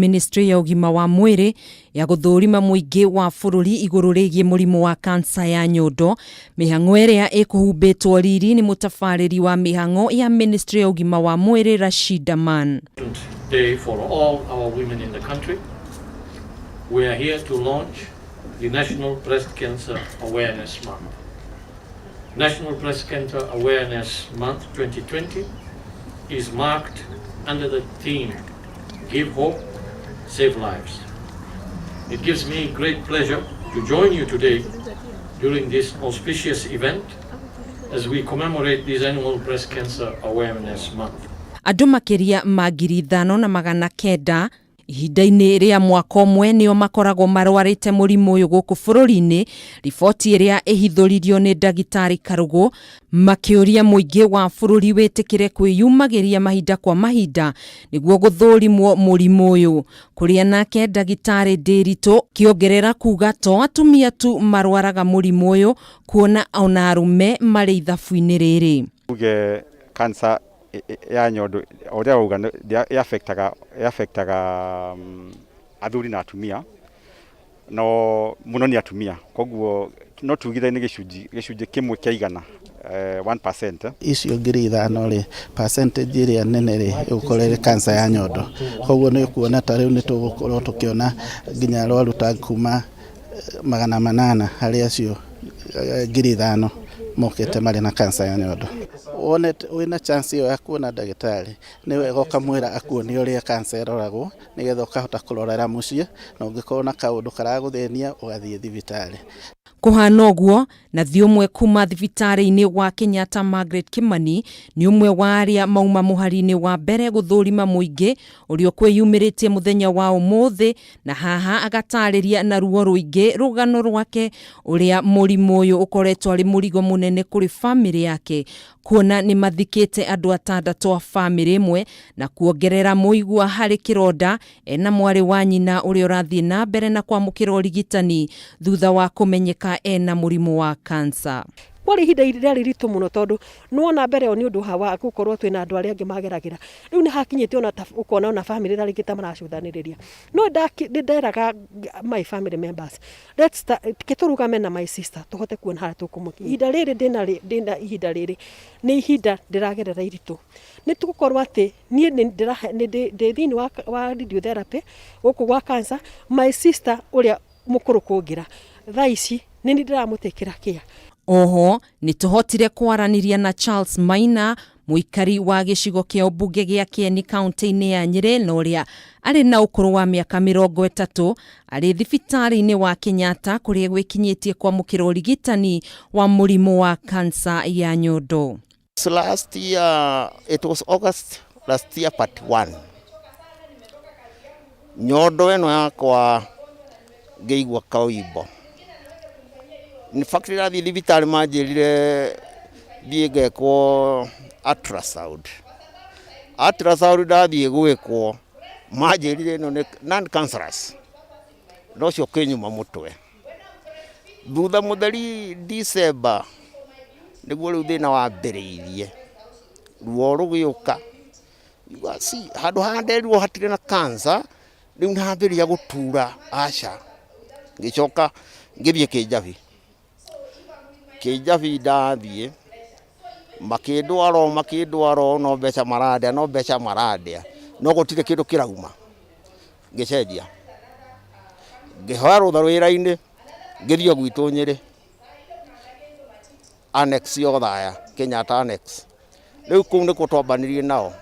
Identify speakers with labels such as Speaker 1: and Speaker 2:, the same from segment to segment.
Speaker 1: Ministry ya ũgima wa mwĩrĩ ya gũthũrima mũingĩ wa bũrũri igũrũ rĩgiĩ mũrimũ wa kansa ya nyondo. Mĩhang'o ĩrĩa ĩkũhumbĩtwo riri nĩ mũtabarĩri wa mĩhang'o ya Ministry ya ũgima wa mwĩrĩ Rashid Aman.
Speaker 2: Day for all our women in the country. We are here to launch the National Breast Cancer Awareness Month. National Breast Cancer Awareness Month 2020 is marked under the theme Give Hope, Save Lives. It gives me great pleasure to join you today during this auspicious event as we commemorate this annual Breast Cancer Awareness Month.
Speaker 1: Andũ makĩria ma 5900 ihinda-inĩ rĩa mwaka ũmwe nĩo makoragwo marwarĩte mũrimũ ũyũ gũkũ bũrũri-inĩ. Riboti ĩrĩa ĩhithũririo nĩ ndagĩtarĩ Karũgũ makĩũria mũingĩ wa bũrũri wĩtĩkĩre kwĩyumagĩria mahinda kwa mahinda nĩguo gũthũrimwo mũrimũ ũyũ, kũrĩa nake ndagĩtarĩ Ndĩritũ kĩongerera kuga to atumia tu marwaraga mũrimũ ũyũ, kuona ona arũme marĩ ithabu-inĩ rĩrĩ.
Speaker 3: Uge cancer ya nyondo ũrĩa wauga ĩ-affectaga athuri na atumia, no mũno nĩ atumia. Koguo no tugithe nĩ gĩcunjĩ 1 kĩa 100, 1%.
Speaker 4: Icio 5,000 rĩ, percentage ĩrĩa nene rĩ, ĩgũkorwo ĩrĩ cancer ya nyondo. Koguo nĩ ũkuona ta rĩu nĩ tũgũkorwo tũkĩona nginya arwaru ta kuma 800 harĩ acio 5,000 mokĩte marĩ na cancer ya nyondo. Wone wĩna chance ĩyo ya kuona ndagĩtarĩ, nĩ wega ũkamwĩra akuonie ũrĩa cancer ĩroragwo, nĩgetha ũkahota kũrorera mũciĩ, na ũngĩkorwo na kaũndũ karagũthĩnia ũgathiĩ thibitarĩ.
Speaker 1: Kũhana ũguo, nathi ũmwe kuma thibitarĩ-inĩ wa Kenyatta, Margaret Kimani, nĩ ũmwe wa arĩa mauma mũhari-inĩ wa mbere gũthũrima mũingĩ ũrĩa ũkwĩyumĩrĩtie mũthenya wa ũmũthĩ, na haha agatarĩria na ruo rũingĩ rũgano rwake ũrĩa mũrimũ ũyũ ũkoretwo arĩ mũrigo mũnene kũrĩ bamĩrĩ yake, kuona nĩ mathikĩte andũ atandatũ a bamĩrĩ ĩmwe, na kuongerera mũigua harĩ kĩronda ena mwarĩ wa nyina ũrĩa ũrathiĩ na mbere na kwamũkĩra ũrigitani thutha wa kũmenyeka ena mũrimũ wa kansa.
Speaker 5: Kwarĩ ihinda rĩarĩ iritũ mũno, tondũ nĩwona mbere ĩyo nĩ ũndũ wa gũkorwo twĩna andũ arĩa angĩ mageragĩra. Rĩu nĩ hakinyĩte ona ũkona ona bamĩrĩ ta rĩngĩ ta maracũthanĩrĩria. No nĩ nderaga my family members, let's start, tũrũgame na my sister tũhote kuona harĩa tũkũmũkinyia. Ihinda rĩrĩ ndĩna ihinda rĩrĩ nĩ ihinda ndĩragerera iritũ, nĩ tũgũkorwo atĩ niĩ nĩ ndĩ thĩinĩ wa radiotherapy gũkũ gwa cancer. My sister ũrĩa mũkũrũ kũngĩra thaa ici nĩ niĩ ndĩramũtĩkĩra kĩa.
Speaker 1: Oho nĩ tũhotire kwaranĩria na Charles Maina, mũikari wa gĩcigo kĩa ũmbunge gĩa Kieni kaunti-inĩ ya Nyĩrĩ, na ũrĩa arĩ na ũkũrũ wa mĩaka 30, arĩ thibitarĩ-inĩ wa Kenyatta kũrĩa gwĩkinyĩtie kwamũkĩra ũrigitani wa mũrimũ wa kansa ya nyondo.
Speaker 6: So last year, it was August last year, part one. Nyondo ĩno yakwa ngĩigua kaũimbo. In fact, ndathiĩ thibitarĩ manjĩrire thiĩ ngekwo ultrasound. Ultrasound ndathiĩ gwĩkwo manjĩrire ĩno nĩ non cancerous. No ũcio ũkĩnyuma mũtwe. Thutha mũtheri December nĩguo rĩu thĩna wambĩrĩirie. Ruo rũgĩũka. See, handũ haha nderirwo hatirĩ na cancer, rĩu nĩ hambĩrĩria gũtura, aca. Ngĩcoka ngĩthiĩ Kĩnjabi. Kĩnjabi ndathiĩ makĩndwara o makĩndwara o no mbeca marandĩa, no mbeca marandĩa, no gũtirĩ kĩndũ kĩrauma. Ngĩcenjia, ngĩhoya rũtha wĩra-inĩ, ngĩthiĩ o gwitũ Nyĩrĩ, Annex ya Othaya, Kenyatta Annex. Rĩu kũu nĩkuo twambanirie nao.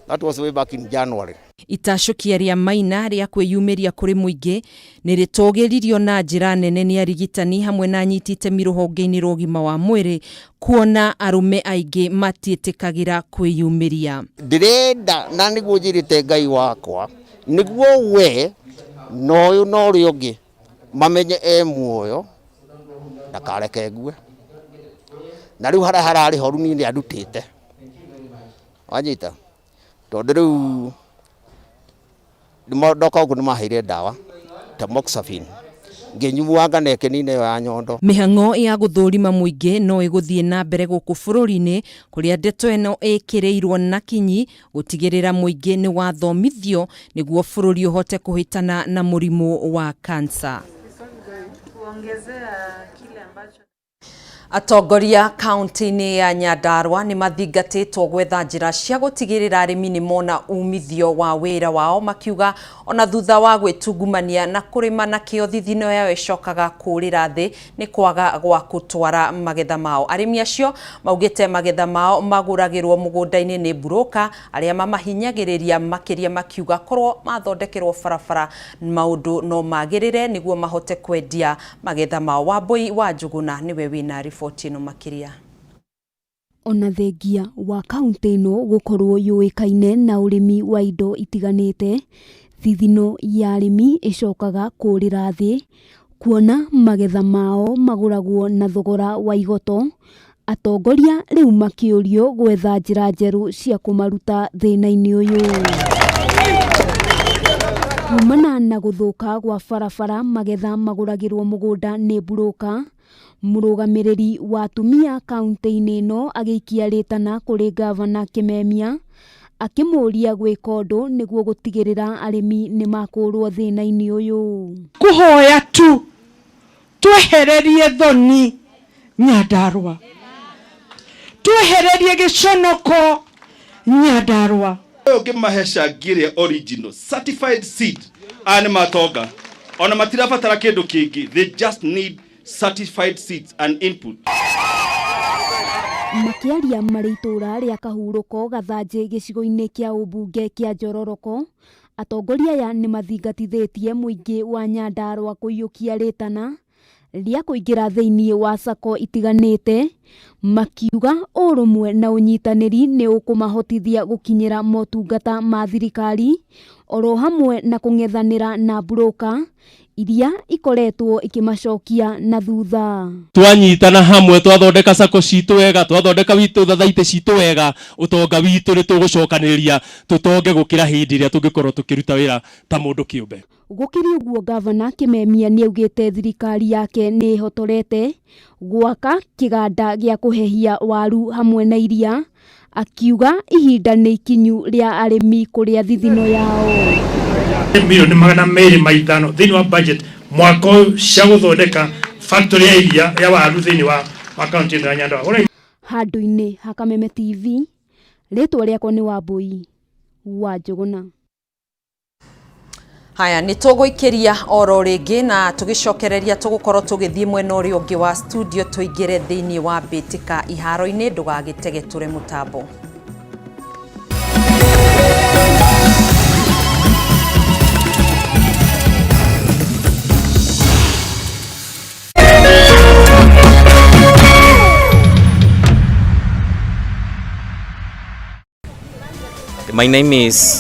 Speaker 6: That was way back in January.
Speaker 1: Itacũkia rĩa Maina rĩa kwĩyumĩria kũrĩ mũingĩ nĩ rĩtũgĩririo na njĩra nene nĩ arigitani hamwe na anyiti itemi rũhonge-inĩ rwa ũgima wa mwĩrĩ, kuona arũme aingĩ matiĩtĩkagĩra kwĩyumĩria.
Speaker 6: Ndĩrenda na nĩguo njĩrĩte Ngai wakwa, nĩguo we na ũyũ na ũrĩa ũngĩ mamenye e muoyo, ndakareke ngue. Na rĩu harĩa hararĩ horu niĩ nĩ andutĩte, wanyita, tondũ rĩu ndoka gũkũ nĩ maheire ndawa tamoxifen. Ngĩnyuanga na ĩkĩnina ĩyo ya nyondo.
Speaker 1: Mĩhang'o ya gũthũrima mũingĩ no ĩgũthiĩ na mbere gũkũ bũrũri-inĩ kũrĩa ndeto ĩno ĩkĩrĩirwo na kinyi gũtigĩrĩra mũingĩ nĩ wathomithio nĩguo bũrũri ũhote kũhĩtana na mũrimũ wa kansa. Atongoria kaunti-inĩ ya Nyandarua nĩ mathingatĩtwo gwetha njĩra cia gũtigĩrĩra arĩmi nĩ mona umithio wa wĩra wao, makiuga ona thutha wa gwĩtungumania na kũrĩma na kĩo thithino yao ĩcokaga kũrĩra thĩ nĩ kwaga gwa gũtwara magetha mao. Arĩmi acio maugĩte magetha mao magũragĩrwo mũgũnda-inĩ nĩ mburũka arĩa mamahinyagĩrĩria makĩria, makiuga korwo mathondekerwo barabara maũndũ no magĩrĩre nĩguo mahote kwendia magetha mao. Wambui wa Njũgũna nĩwe wĩna riboti ĩno makĩria.
Speaker 7: Ona thengia wa kaunti ĩno gũkorwo yũĩkaine na ũrĩmi wa indo itiganĩte, thithino ya arĩmi ĩcokaga kũrĩra thĩ kuona magetha mao magũragwo na thogora wa igoto. Atongoria rĩu makĩũrio gwetha njĩra njerũ cia kũmaruta thĩna-inĩ ũyũ. Kumana na gũthũka gwa barabara, magetha magũragĩrwo mũgũnda nĩ mburũka. Mũrũgamĩrĩri wa atumia kaunti-inĩ ĩno agĩikia rĩtana kũrĩ ngavana Kimemia akĩmũria gwĩka ũndũ nĩguo gũtigĩrĩra arĩmi nĩ makũrwo thĩna-inĩ ũyũ.
Speaker 8: Kũhoya tu twehererie thoni Nyandarua, twehererie gĩconoko Nyandarua.
Speaker 9: Ũyũ ngĩmahe cangi ĩrĩa original certified seed, aya nĩ matonga, ona matirabatara kĩndũ kĩngĩ, they just need certified seeds and input.
Speaker 7: Makĩaria marĩ itũũra rĩa Kahurũko Gathanjĩ gĩcigo-inĩ kĩa ũmbunge kĩa Njororoko, atongoria aya nĩ mathingatithĩtie mũingĩ wa Nyandarua kũiyũkia rĩtana rĩa kũingĩra thĩinĩ wa sacco itiganĩte, makiuga ũrũmwe na ũnyitanĩri nĩ ũkũmahotithia gũkinyĩra motungata ma thirikari oro hamwe na kũng'ethanĩra na mburũka iria ikoretwo ikĩmacokia na thutha.
Speaker 10: Twanyitana hamwe, twathondeka sacco citũ wega, twathondeka witũ thathaitĩ citũ wega, ũtonga witũ nĩ tũgũcokanĩrĩria tũtonge gũkĩra hĩndĩ ĩrĩa tũngĩkorwo tũkĩruta wĩra ta mũndũ kĩũmbe.
Speaker 7: Gũkĩrĩ ũguo, ngavana Kimemia nĩaugĩte thirikari yake nĩ ĩhotorete gwaka kĩganda gĩa kũhehia waru hamwe na iria, akiuga ihinda nĩ ikinyu rĩa arĩmi kũrĩa thithino yao.
Speaker 11: Milioni 205 thĩinĩ wa budget mwaka ũyũ cia gũthondeka factory ya iria ya waru thĩinĩ wa kaunti ĩno ya Nyandarua.
Speaker 7: Handũ-inĩ ha Kameme TV, rĩtwa rĩakwa nĩ Wambui wa Njũgũna.
Speaker 1: Haya, nĩ tũgũikĩria oro rĩngĩ na tũgĩcokereria tũgũkorwo tũgĩthiĩ mwena ũrĩa ũngĩ wa studio, tũingĩre thĩinĩ wa mbĩtĩka iharo-inĩ. Ndũgagĩtege tũre mũtambo.
Speaker 12: My name is